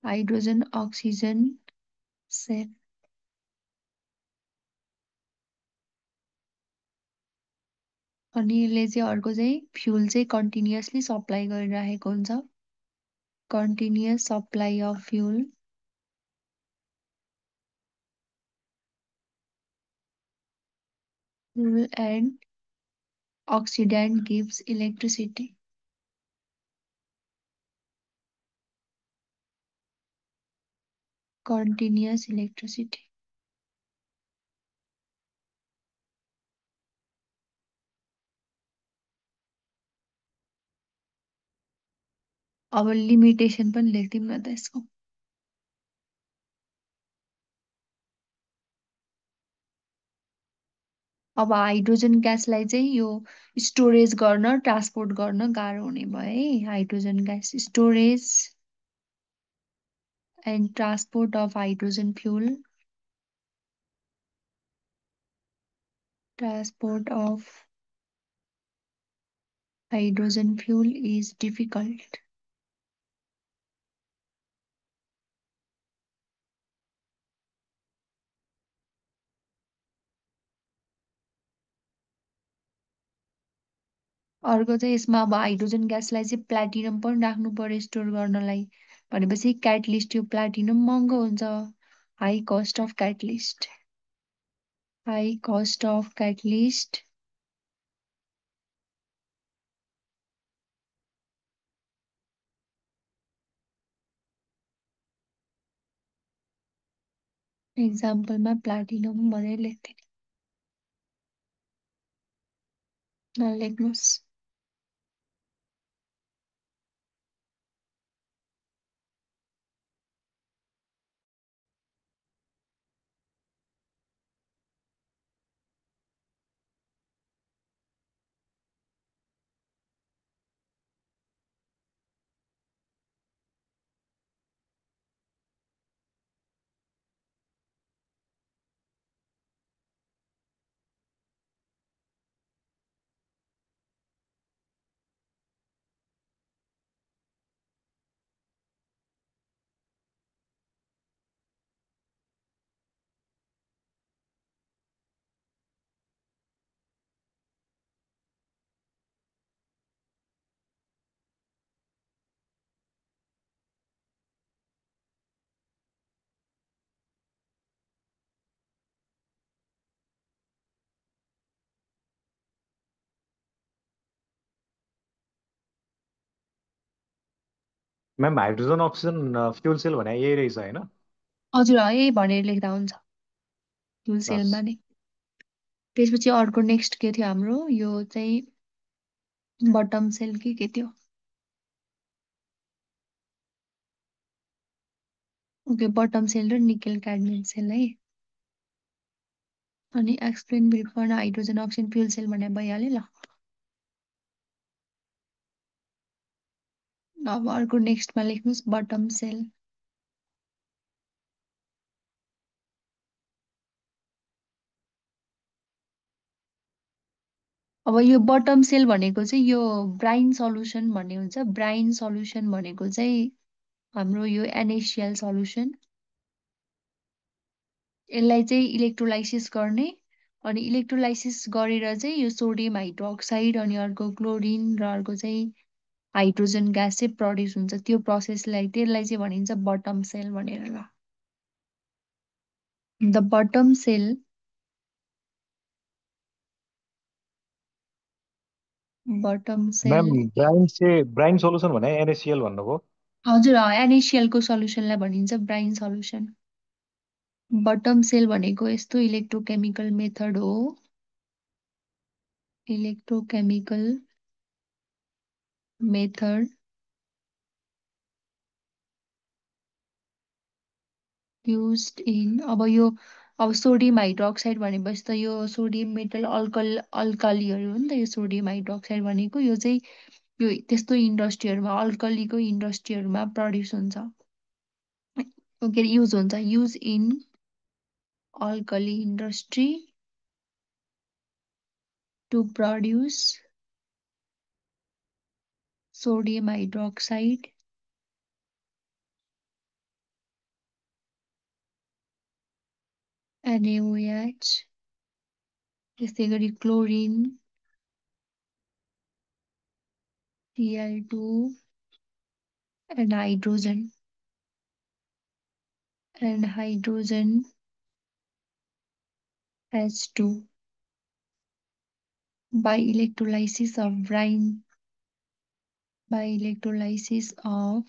हाइड्रोजन अक्सिजन सेल अनि यसले चाहिँ अर्को चाहिँ फ्युल चाहिँ कन्टिन्युअसली सप्लाई गरिरहेको हुन्छ continuous supply of fuel and oxidant gives electricity continuous electricity अब लिमिटेसन पनि लेख्दिउँ न त यसको अब हाइड्रोजन ग्यासलाई चाहिँ यो स्टोरेज गर्न ट्रान्सपोर्ट गर्न गाह्रो हुने भयो है hydrogen gas storage and transport of hydrogen fuel transport of hydrogen fuel is difficult अर्को चाहिँ यसमा अब हाइड्रोजन ग्यासलाई चाहिँ प्लाटिनम पनि राख्नु पर्यो स्टोर गर्नलाई भनेपछि क्याटलिस्ट यो प्लाटिनम महँगो हुन्छ high cost of catalyst high cost of catalyst एक्जाम्पलमा प्लाटिनम भनेर लेख्दिने नलेख्नुहोस् ma'am hydrogen oxygen fuel cell भने यही रहेछ होइन? हजुर यही भनेर लेख्दा हुन्छ फ्युल सेलमा हस्। नै। त्यसपछि अर्को नेक्स्ट के थियो हाम्रो, यो चाहिँ बटम सेल कि के थियो? ओके, बटम सेल र निकेल क्याडमियम सेल है। अनि एक्सप्लेन ब्रिफ गर्न हाइड्रोजन अक्सिजन फ्युल सेल भनेर भइहाल्यो ल। अब अर्को नेक्स्टमा लेख्नुहोस् बटम सेल। अब यो बटम सेल भनेको चाहिँ यो ब्राइन सल्युसन भन्ने हुन्छ। ब्राइन सल्युसन भनेको चाहिँ हाम्रो यो NaCl सल्युसन, यसलाई चाहिँ इलेक्ट्रोलाइसिस गर्ने, अनि इलेक्ट्रोलाइसिस गरेर चाहिँ यो सोडियम हाइड्रोक्साइड अनि अर्को क्लोरिन र अर्को चाहिँ हाइड्रोजन ग्यास चाहिँ प्रड्युस हुन्छ। त्यो प्रोसेसलाई त्यसलाई चाहिँ भनिन्छ बटम सेल भनेर ल। The button cell button ma'am cell brine solution भने NaCl भन्नुभयो। हजुर NaCl को सल्युसनलाई भनिन्छ ब्राइन सल्युसन। बटम सेल भनेको यस्तो इलेक्ट्रोकेमिकल मेथड हो, इलेक्ट्रोकेमिकल मेथड युज्ड इन, अब सोडियम हाइड्रोक्साइड भनेपछि त यो सोडियम मेटल अल्कालीहरू हो नि त। यो सोडियम हाइड्रोक्साइड भनेको यो चाहिँ यो त्यस्तो इन्डस्ट्रीहरूमा अल्कलीको इन्डस्ट्रीहरूमा प्रड्युस हुन्छ, के अरे युज हुन्छ, use in alkali industry to produce sodium hydroxide NaOH, त्यस्तै गरी chlorine Cl2 and hydrogen H2 by electrolysis of brine, by electrolysis of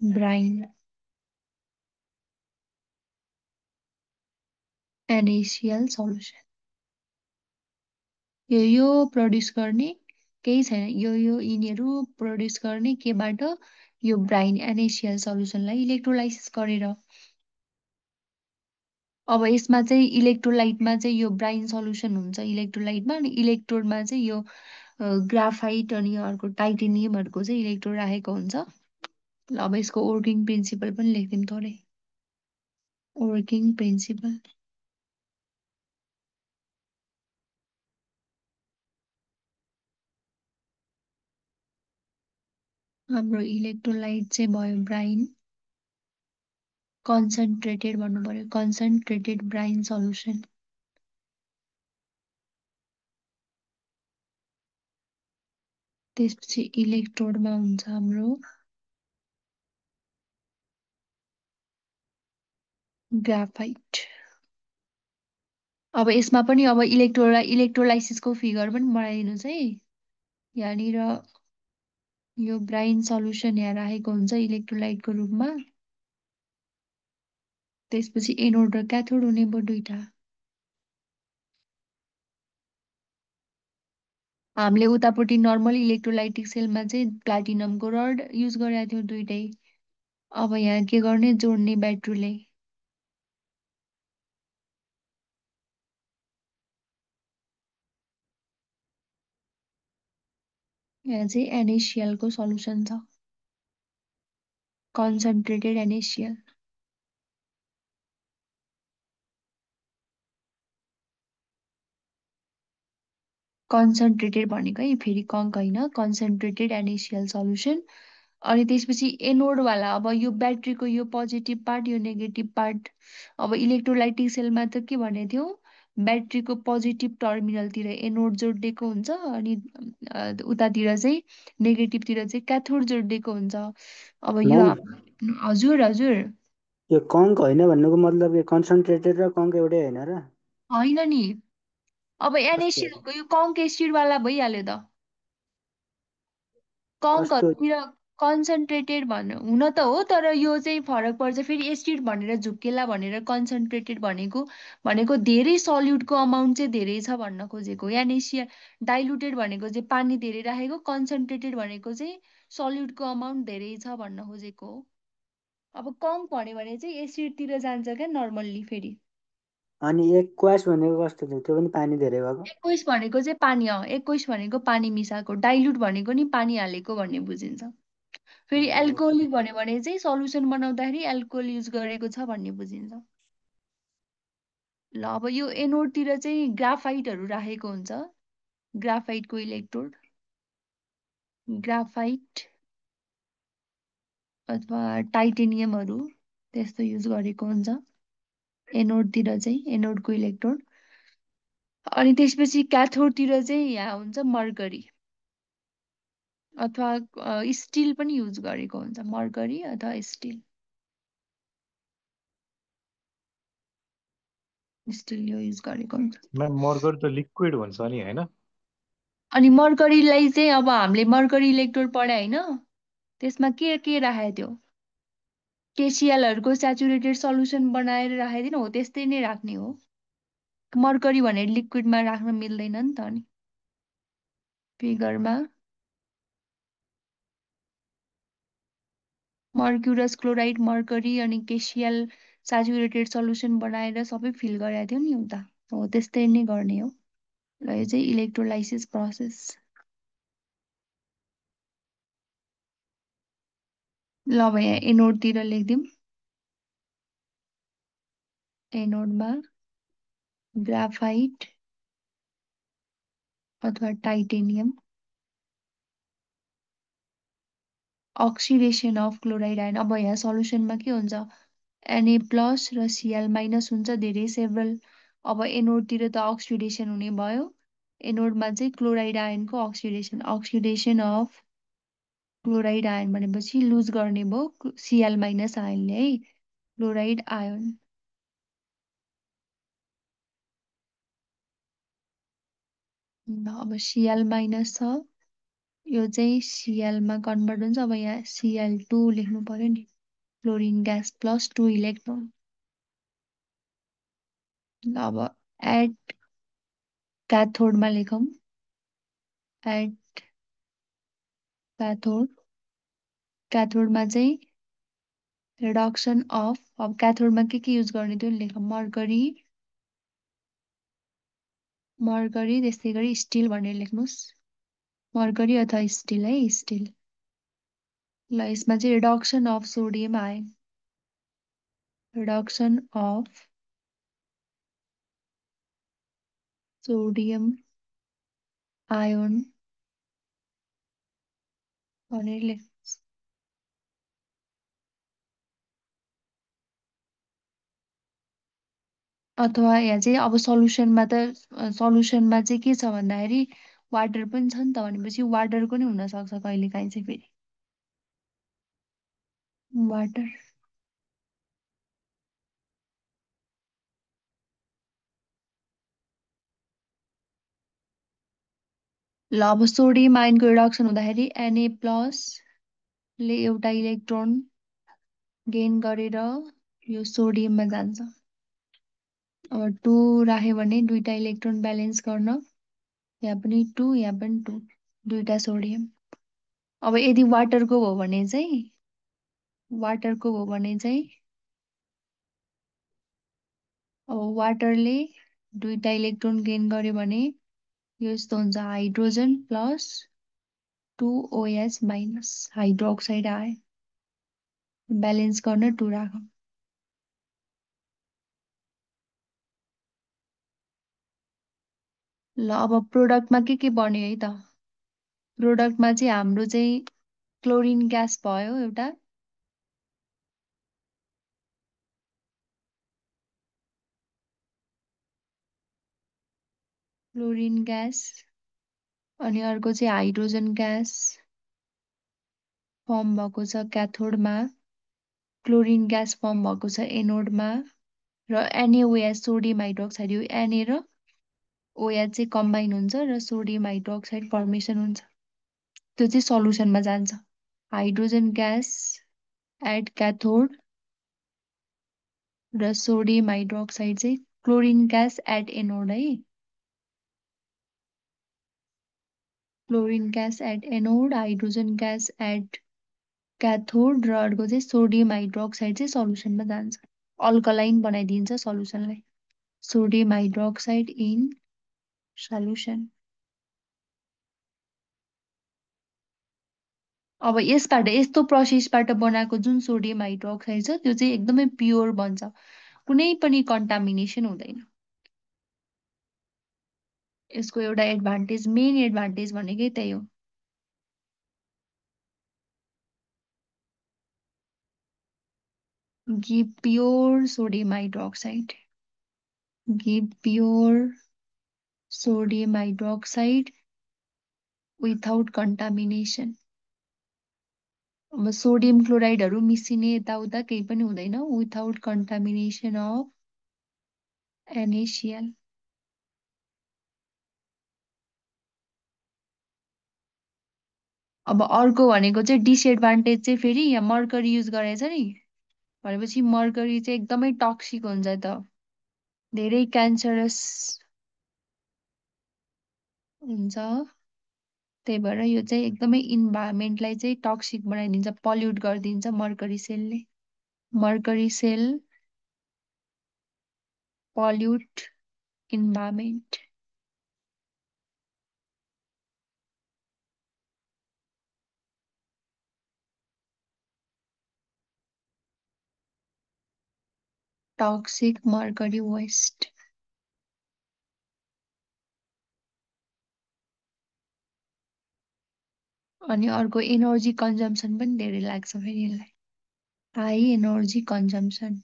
brine NaCl solution। यो प्रड्युस गर्ने केही छैन, यो यिनीहरू प्रड्युस गर्ने केबाट, यो ब्राइन NaCl सल्युसनलाई इलेक्ट्रोलाइसिस गरेर। अब यसमा चाहिँ इलेक्ट्रोलाइटमा चाहिँ यो ब्राइन सल्युसन हुन्छ इलेक्ट्रोलाइटमा, अनि इलेक्ट्रोडमा चाहिँ यो ग्राफाइट अनि अर्को टाइटेनियमहरूको चाहिँ इलेक्ट्रोड राखेको हुन्छ। ल अब यसको वर्किङ प्रिन्सिपल पनि लेखिदिउँ थोरै। वर्किङ प्रिन्सिपल हाम्रो इलेक्ट्रोलाइट चाहिँ भयो ब्राइन, कन्सन्ट्रेटेड भन्नु पर्यो, कन्सन्ट्रेटेड ब्राइन सल्युसन। त्यसपछि इलेक्ट्रोडमा हुन्छ हाम्रो ग्राफाइट। अब यसमा पनि अब इलेक्ट्रोलाइसिसको फिगर पनि बनाइदिनुहोस् है। यहाँनिर यो ब्राइन सल्युसन यहाँ राखेको हुन्छ इलेक्ट्रोलाइटको रूपमा। त्यसपछि एनोड र क्याथोड हुने भयो दुईटा। हामीले उतापट्टि नर्मल इलेक्ट्रोलाइटिक सेलमा चाहिँ प्लाटिनमको रड युज गरेका थियौँ दुइटै। अब यहाँ के गर्ने, जोड्ने ब्याट्रीले। यहाँ चाहिँ NaCl को सल्युसन छ, कन्सन्ट्रेटेड NaCl। कन्सन्ट्रेटेड भनेको है फेरि कङ्क होइन, कन्सन्ट्रेटेड NaCl सल्युसन। अनि त्यसपछि एनोडवाला, अब यो ब्याट्रीको यो पोजिटिभ पार्ट यो नेगेटिभ पार्ट। अब इलेक्ट्रोलाइटिक सेलमा त के भनेको थियौँ, ब्याट्रीको पोजिटिभ टर्मिनलतिर एनोड जोडिएको हुन्छ, अनि उतातिर चाहिँ नेगेटिभतिर चाहिँ क्याथोड जोडिएको हुन्छ। अब यो म्याम हजुर हजुर यो कङ्क होइन भन्नुको मतलब यो कन्सन्ट्रेटेड र कङ्क एउटै होइन र? होइन नि, अब कस्तो NaCl को यो कङ्क एसिडवाला भइहाल्यो त। कस्तो कङ्कहरूतिर कन्सन्ट्रेटेड हुन त हो, तर यो चाहिँ फरक पर्छ फेरि। एसिड भनेर झुक्केला भनेर कन्सन्ट्रेटेड भनेको भनेको धेरै सल्युटको अमाउन्ट चाहिँ धेरै छ भन्न खोजेको। यहाँ डाइल्युटेड भनेको चाहिँ पानी धेरै राखेको, कन्सन्ट्रेटेड भनेको चाहिँ सल्युटको अमाउन्ट धेरै छ भन्न खोजेको हो। अब कम भन्यो भने चाहिँ एसिडतिर जान्छ क्या नर्मल्ली फेरि। अनि एक्वास भनेको कस्तो थियो? त्यो पनि पानी धेरै भएको? 21 भनेको चाहिँ पानी, 21 भनेको पानी मिसाएको, डाइल्युट भनेको नि पानी हालेको भन्ने बुझिन्छ। फेरि एल्कोहोलिक भन्यो भने चाहिँ सल्युसन बनाउँदाखेरि एल्कोहोल युज गरेको छ भन्ने बुझिन्छ। ल अब यो एनोडतिर चाहिँ ग्राफाइटहरू राखेको हुन्छ, ग्राफाइटको इलेक्ट्रोड, ग्राफाइट अथवा टाइटेनियमहरू त्यस्तो युज गरेको हुन्छ एनोडतिर चाहिँ, एनोडको इलेक्ट्रोड। अनि त्यसपछि क्याथोडतिर चाहिँ यहाँ हुन्छ मर्करी अथवा स्टिल पनि युज गरेको हुन्छ, मर्करी अथवा स्टिल, स्टिल यो युज गरेको हुन्छ। म्याम मर्कर त लिक्विड हुन्छ नि होइन? अनि मर्करीलाई चाहिँ अब हामीले मर्करी इलेक्ट्रोड पढायो होइन, त्यसमा के राखेको थियो? केसिएलहरूको सेचुरेटेड सल्युसन बनाएर राखेको हो, त्यस्तै नै राख्ने हो। मर्करी भनेर लिक्विडमा राख्न मिल्दैन नि त। अनि फिगरमा मर्क्युरस क्लोराइड, मर्करी अनि केसिएल सेचुरेटेड सल्युसन बनाएर सबै फिल गराएको थियो नि उता, हो त्यस्तै नै गर्ने हो। र यो चाहिँ इलेक्ट्रोलाइसिस प्रोसेस। ल अब यहाँ एनोडतिर लेखिदिउँ। एनोडमा ग्राफाइट अथवा titanium, oxidation of chloride ion. अब यहाँ सल्युसनमा के हुन्छ? Na प्लस र Cl माइनस हुन्छ धेरै सेभरल। अब एनोडतिर त अक्सिडेसन हुने भयो, एनोडमा चाहिँ क्लोराइड आयनको oxidation, oxidation of chloride ion भनेपछि लुज गर्ने भयो Cl माइनस आयनले है, क्लोराइड आयन। अब Cl माइनस छ, यो चाहिँ Cl मा कन्भर्ट हुन्छ। अब यहाँ Cl2 लेख्नु पर्यो नि, क्लोरिन ग्यास प्लस 2 इलेक्ट्रोन। अब एट क्याथोडमा लेखौँ, एट क्याथोड, क्याथोडमा चाहिँ रिडक्सन अफ, अब क्याथोडमा के युज गर्ने त्यो लेखौँ, मर्करी, मर्करी त्यस्तै गरी स्टिल भनेर लेख्नुहोस्, मर्करी अथवा स्टिल है, स्टिल। ल यसमा चाहिँ reduction of sodium ion, reduction of sodium ion भनेर लेख्नुहोस्। अथवा यहाँ चाहिँ अब सल्युसनमा चाहिँ के छ भन्दाखेरि वाटर पनि छ नि त, भनेपछि वाटरको नि हुनसक्छ कहिलेकाहीँ चाहिँ फेरि वाटर। ल अब सोडियम आयनको रिडक्सन हुँदाखेरि Na प्लस ले एउटा इलेक्ट्रोन गेन गरेर यो सोडियममा जान्छ। अब 2 राख्यो भने दुईटा इलेक्ट्रोन ब्यालेन्स गर्न, यहाँ पनि 2 यहाँ पनि 2, दुईटा सोडियम। अब यदि वाटरको हो भने चाहिँ, वाटरको हो भने चाहिँ अब वाटरले दुईटा इलेक्ट्रोन गेन गर्यो भने यो यस्तो हुन्छ, hydrogen plus 2OH minus, hydroxide आयो, ब्यालेन्स गर्न 2 राखौँ। ल अब प्रोडक्टमा के बन्यो है त? प्रोडक्टमा चाहिँ हाम्रो चाहिँ क्लोरिन ग्यास भयो एउटा, क्लोरिन ग्यास, अनि अर्को चाहिँ हाइड्रोजन ग्यास फर्म भएको छ क्याथोडमा, क्लोरिन ग्यास फर्म भएको छ एनोडमा, र NaOH सोडियम हाइड्रोक्साइड, यो Na र OH चाहिँ कम्बाइन हुन्छ र सोडियम हाइड्रोक्साइड फर्मेसन हुन्छ, त्यो चाहिँ सल्युसनमा जान्छ। हाइड्रोजन ग्यास एट क्याथोड र सोडियम हाइड्रोक्साइड चाहिँ क्लोरिन ग्यास एट एनोड है। Chlorine gas at anode, hydrogen gas at cathode र अर्को चाहिँ सोडियम हाइड्रोक्साइड चाहिँ सल्युसनमा जान्छ, अल्कलाइन बनाइदिन्छ सल्युसनलाई। Sodium hydroxide in solution. अब यसबाट यस्तो प्रोसेसबाट बनाएको जुन सोडियम हाइड्रोक्साइड छ त्यो चाहिँ एकदमै प्योर बन्छ, कुनै पनि कन्टामिनेसन हुँदैन। यसको एउटा एडभान्टेज, मेन एडभान्टेज भनेकै त्यही हो। Give pure sodium hydroxide, give pure sodium hydroxide without contamination. अब सोडियम क्लोराइडहरू मिसिने यताउता केही पनि हुँदैन, विथाउट कन्टामिनेसन अफ NaCl। अब अर्को भनेको चाहिँ डिसएडभान्टेज चाहिँ फेरि यहाँ मर्करी युज गरेछ नि, भनेपछि मर्करी चाहिँ एकदमै टक्सिक हुन्छ त, धेरै क्यान्सरस हुन्छ। त्यही भएर यो चाहिँ एकदमै इन्भाइरोमेन्टलाई चाहिँ टक्सिक बनाइदिन्छ, पल्युट गरिदिन्छ मर्करी सेलले। Mercury cell pollute environment. Toxic mercury waste. अनि अर्को एनर्जी कन्जम्सन पनि धेरै लाग्छ फेरि यसलाई, हाई एनर्जी कन्जम्सन।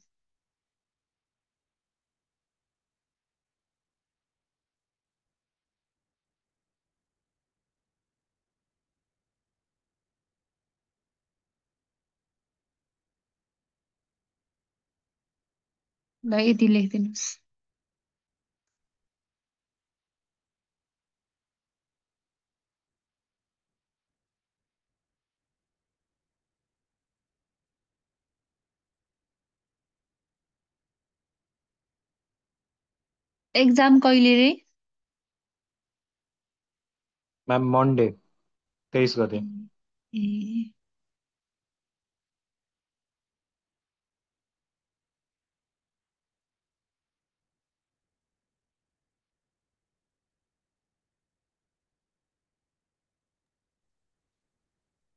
ल यति लेखिदिनुहोस्। एक्जाम कहिले रे? म्याम मन्डे 23 गते। ए,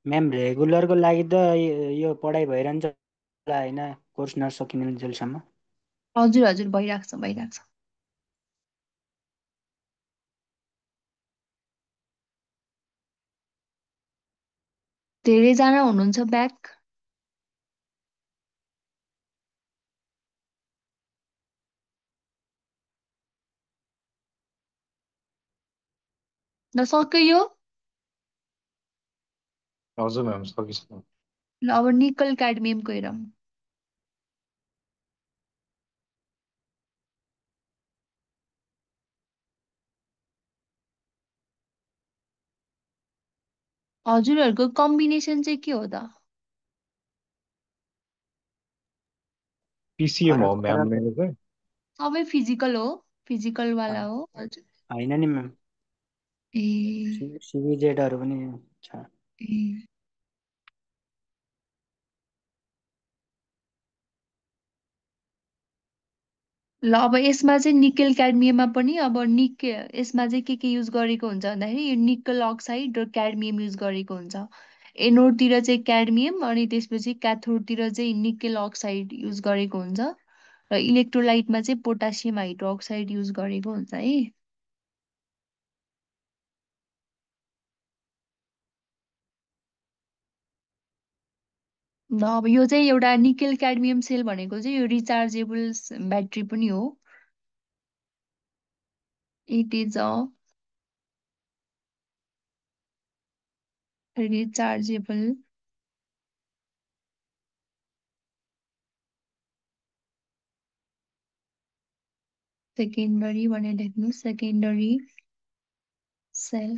म्याम रेगुलरको लागि त यो पढाइ भइरहन्छ होला होइन, कोर्स नसकिनुन्जेलसम्म। हजुर हजुर भइरहेको छ, भइरहेको छ। धेरैजना हुनुहुन्छ ब्याक। ल सक्यो यो। हजुर म्याम सकिसक्यो। ल अब निकल क्याडमियमको हेरौँ। हजुरहरूको कम्बिनेसन चाहिँ के हो त? PCM हो फरक म्याम फरक मेरो चाहिँ। सबै फिजिकल हो, फिजिकल वाला हो हजुर। होइन नि म्याम, ए, सिबिजेडहरू पनि छ। ए। ल अब यसमा चाहिँ निकेल क्याडमियममा पनि अब यसमा चाहिँ के युज गरेको हुन्छ भन्दाखेरि यो निकल अक्साइड र क्याडमियम युज गरेको हुन्छ। एनोडतिर चाहिँ क्याडमियम अनि त्यसपछि क्याथोडतिर चाहिँ निकेल अक्साइड युज गरेको हुन्छ र इलेक्ट्रोलाइटमा चाहिँ पोटासियम हाइड्रोक्साइड युज गरेको हुन्छ है। ल अब यो चाहिँ एउटा निकेल क्याडमियम सेल भनेको चाहिँ यो रिचार्जेबल ब्याट्री पनि हो। It is a rechargeable secondary भनेर लेख्नु, secondary cell.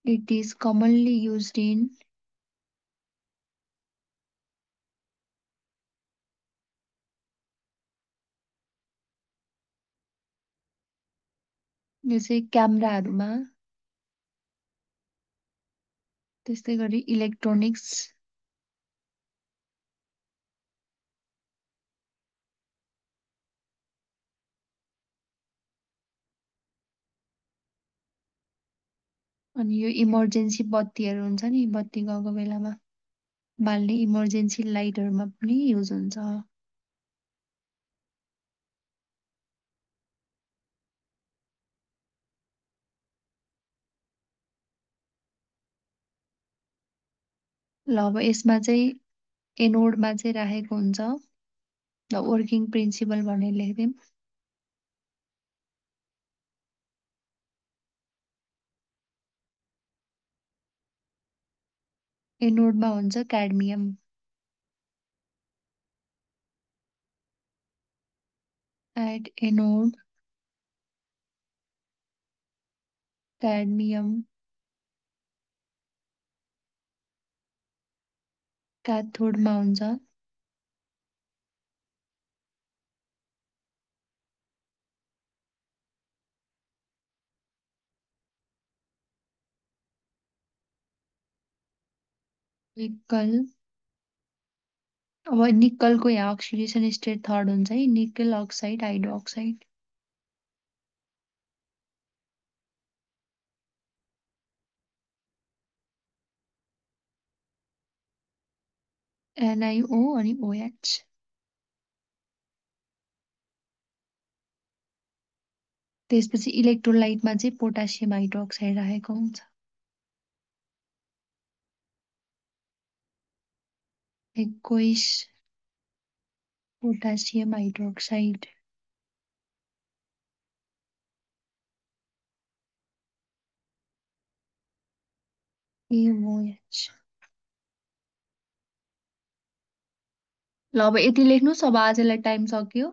It is commonly used in यो चाहिँ क्यामेराहरूमा, त्यस्तै गरी इलेक्ट्रोनिक्स, अनि यो इमर्जेन्सी बत्तीहरू हुन्छ नि, बत्ती गएको बेलामा बाल्ने इमर्जेन्सी लाइटहरूमा पनि युज हुन्छ। ल अब यसमा चाहिँ एनोडमा चाहिँ राखेको हुन्छ। द वर्किङ प्रिन्सिपल भनेर लेख्दिउँ। एनोडमा हुन्छ क्याडमियम। एट एनोड क्याडमियम, क्याथोडमा हुन्छ निकल। अब निकलको यहाँ अक्सिडेसन स्टेट थर्ड हुन्छ है, निकल अक्साइड हाइड्रोक्साइड। NiO अनि OH। त्यसपछि इलेक्ट्रोलाइटमा चाहिँ पोटासियम हाइड्रोक्साइड राखेको हुन्छ। 21 पोटासियम हाइड्रोक्साइड। AOH। ल अब यति लेख्नुहोस्, अब आजलाई टाइम सक्यो,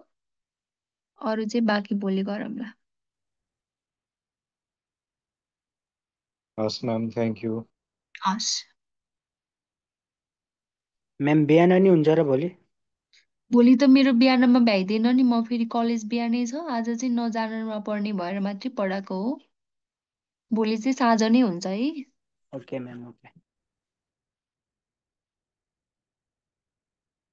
अरू चाहिँ बाँकी भोलि गरौँला। हस् म्याम, थ्याङ्क यू। हस्। म्याम बिहान नि हुन्छ र भोलि? भोलि त मेरो बिहानमा भ्याइँदैन नि, म फेरि कलेज बिहानै छ, आज चाहिँ नजानमा पर्ने भएर मात्रै पढाएको हो। भोलि चाहिँ साँझ नै हुन्छ है। Okay ma'am, okay.